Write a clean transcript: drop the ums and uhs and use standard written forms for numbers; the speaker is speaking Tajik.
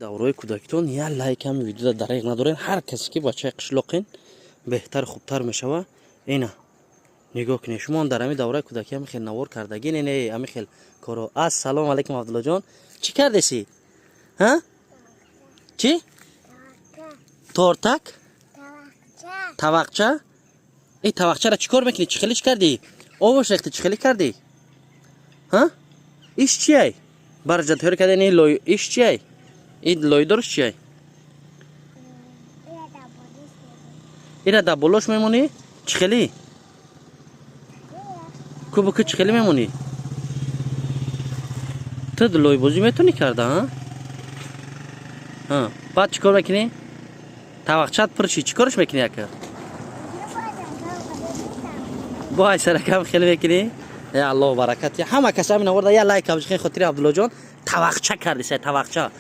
Давраи кӯдакитон як лайк ҳами видеода дареғ надорен. Ҳар касе ки бачаи қишлоқен, беҳтар, хубтар мешава. Ина, нигоҳ кунед, шумо дар ҳами давраи кӯдакӣ ҳами хел навор кардагӣ, не, не, ҳами хел коро. Ассалому алайкум, Абдуллоҷон, чӣ кардеси? Ҳа, чӣ? Тортак, тавақча. Э, тавақчара чӣ кор мекунӣ? Чӣ хеле чӣ кардӣ? Овош рехти, чӣ хеле кардӣ? Ҳа, иш чиай? Барҷа тайёр кардани лой, иш чиай? Ин лойдорш чиай? Ира дар болош мемонӣ? Чӣ хеле кубуки, чӣ хеле мемонӣ? Ту лойбозӣ метавонӣ карда? Ҳа, баъд чӣ кор мекунӣ? Тавақчаат пур ши, чӣ корш мекунӣ, ака? Бо ай саракам хеле мекунӣ. Э, Аллоҳ баракат. Ҳама кас ҳамин аворда як лайк абжихен, хотири Абдуллоҷон. Тавақча кардиса, тавақча.